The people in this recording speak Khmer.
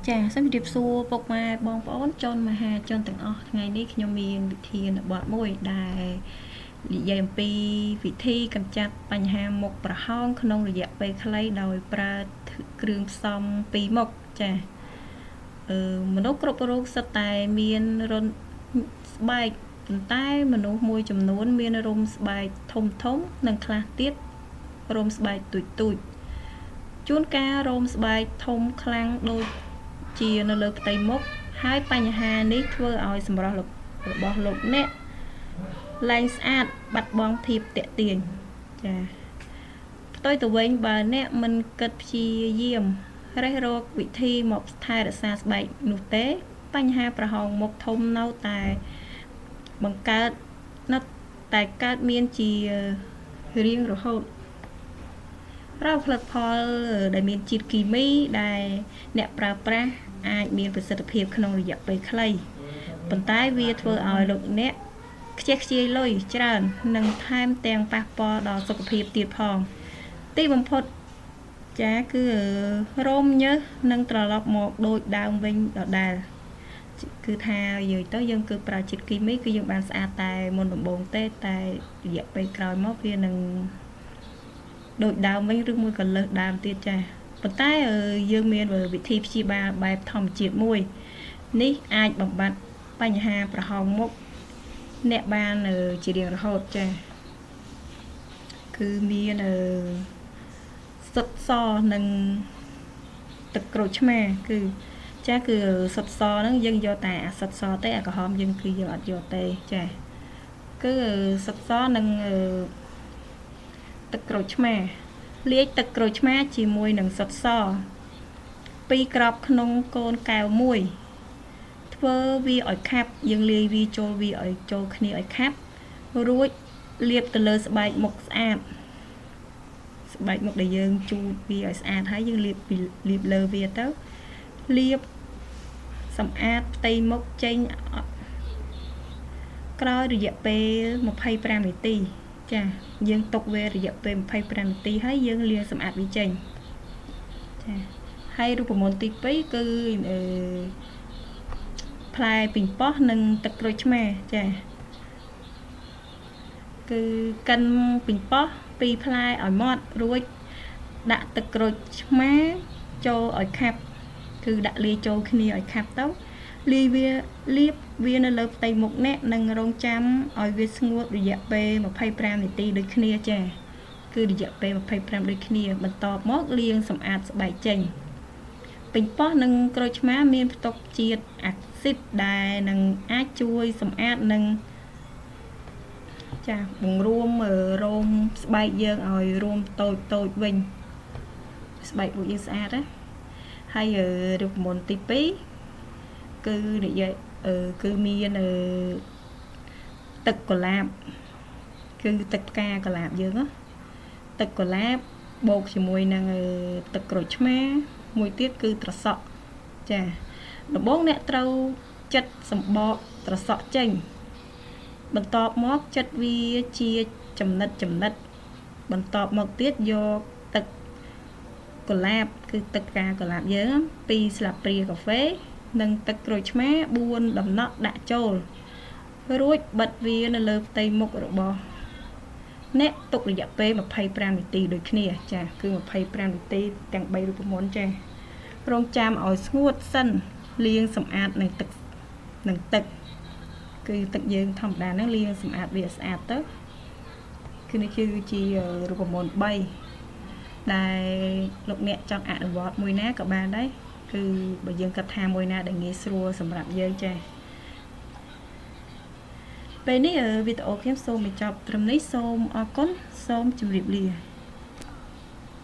ចាសូមជម្រាបសួរពុកម៉ែបងប្អូនជនមហាជនទាំងអស់ថ្ងៃនេះខ្ញុំមានវិធានបទមួយដែលនិយាយអំពីវិធីកម្ចាត់បញ្ហាមុខប្រហោងក្នុងរយៈពេលខ្លីដោយប្រើគ្រឿងផ្សំពីរមុខចាមនុស្សគ្រប់រូបសុទ្ធតែមានរន្ធស្បែកប៉ុន្តែមនុស្សមួយចំនួនមានរោមស្បែកធំធំនិងខ្លះទៀតរោមស្បែកទូចទូចជួនកាលរោមស្បែកធំខ្លាំងដូចជានៅលើផ្ទៃមុខហើយបញ្ហានេះធ្វើឲ្យសម្រស់របស់លោកអ្នកលែងស្អាតបាត់បង់ភាពទាក់ទាញចាផ្ទុយទៅវិញបើអ្នកមិនគិតព្យាយាមរិះរកវិធីមកថែរក្សាស្បែកនោះទេបញ្ហាប្រហោងមុខធំនៅតែបង្កើតនៅតែកើតមានជារៀងរហូតរាល់ផលិតផលដែលមានជាតិគីមីដែលអ្នកប្រើប្រាស់អាចមានប្រសិទ្ធភាពក្នុងរយៈពេលខ្លីប៉ុន្តែវាធ្វើឲ្យលោកអ្នកខ្ជះខ្ជាយលុយច្រើននិងថែមទាំងប៉ះពាល់ដល់សុខភាពទៀតផងទីបំផុតចាគឺរោមញើសនឹងត្រឡប់មកដូចដើមវិញដដែលគឺថានិយាយទៅយើងគឺប្រើជាតិគីមីគឺយើងបានស្អាតតែមុនដំបូងទេតែរយៈពេលក្រោយមកវានឹងដូចដើមវិញឬមួយក៏លើសដើមទៀតចាប៉ុន្តែយើងមានវិធីព្យាបាលបែបធម្មជាតិមួយនេះអាចបំបត្តិបញ្ហាប្រហោងមុខអ្នកបានជារៀងរហូតចាគឺមានសុទ្ធសនិងទឹកក្រូចឆ្មាគឺចាគឺសុទ្ធសហ្នឹងយើងយកតែអាសុទ្ធសទេអាក្រហមយើងគឺយើងអត់យកទេចាគឺសុទ្ធសនិងទឹកក្រូចឆ្មាលាយទឹកក្រូចឆ្មាជាមួយនឹងសុទ្ធស2គ្រាប់ក្នុងកូនកែវមួយធ្វើវាឲ្យខាប់យើងលាយវាចូលវាឲ្យចូលគ្នាឲ្យខាប់រួចលាបទៅលើស្បែកមុខស្អាតស្បែកមុខដែលយើងជូតវាឲ្យស្អាតហើយយើងលាបលើវាទៅលាបសម្អាតផ្ទៃមុខចេញក្រោយរយៈពេល25នាទីចាយើងទុកវារយៈពេល25នាទីហើយយើងលាងសម្អាតវាចេញចាហើយរូបមន្តទី2គឺផ្លែប៉េងប៉ោះនិងទឹកក្រូចឆ្មាចាគឺកិនប៉េងប៉ោះ2ផ្លែឲ្យម៉ត់រួចដាក់ទឹកក្រូចឆ្មាចូលឲ្យខាប់គឺដាក់លាយចូលគ្នាឲ្យខាប់ទៅលាយវាលាបវានៅលើផ្ទៃមុខអ្នកនិងរងចាំឲ្យវាស្ងួតរយៈពេល25នាទីដូចគ្នាចាគឺរយៈពេល25ដូចគ្នាបន្ទាប់មកលាងសម្អាតស្បែកចេញប៉េងប៉ោះនិងក្រូចឆ្មាមានផ្ទុកជាតិអាស៊ីតដែលនឹងអាចជួយសម្អាតនិងចាបង្រួមរោមស្បែកយើងឲ្យរួមតូចតូចវិញស្បែកមុខយើងស្អាតណាហើយរូបមន្តទី2គឺនិយាយគឺមានទឹកកុលាបគឺទឹកផ្កាកុលាបយើងណាទឹកកុលាបបូកជាមួយនឹងទឹកក្រូចឆ្មាមួយទៀតគឺត្រសក់ចាដំបូងអ្នកត្រូវចិតសម្បកត្រសក់ចេញបន្ទាប់មកចិតវាជាចំណិតចំណិតបន្ទាប់មកទៀតយកទឹកកុលាបគឺទឹកផ្កាកុលាបយើង2ស្លាបព្រាកាហ្វេនិងទឹកក្រូចឆ្មា4ដំណក់ដាក់ចូលរួចបិទវានៅលើផ្ទៃមុខរបស់អ្នកទុករយៈពេល25នាទីដូចគ្នាចាគឺ25នាទីទាំង3រូបមន្តចារងចាំឲ្យស្ងួតសិនលាងសម្អាតនឹងទឹកគឺទឹកយើងធម្មតាហ្នឹងលាងសម្អាតវាស្អាតទៅគឺនេះគឺជារូបមន្ត3ដែលលោកអ្នកចង់អនុវត្តមួយណាក៏បានដែរគឺបើយើងគិតថាមួយណាដែលងាយស្រួលសម្រាប់យើងចាពេលនេះវីដេអូខ្ញុំសូមបញ្ចប់ត្រឹមនេះសូមអរគុណសូមជម្រាបលា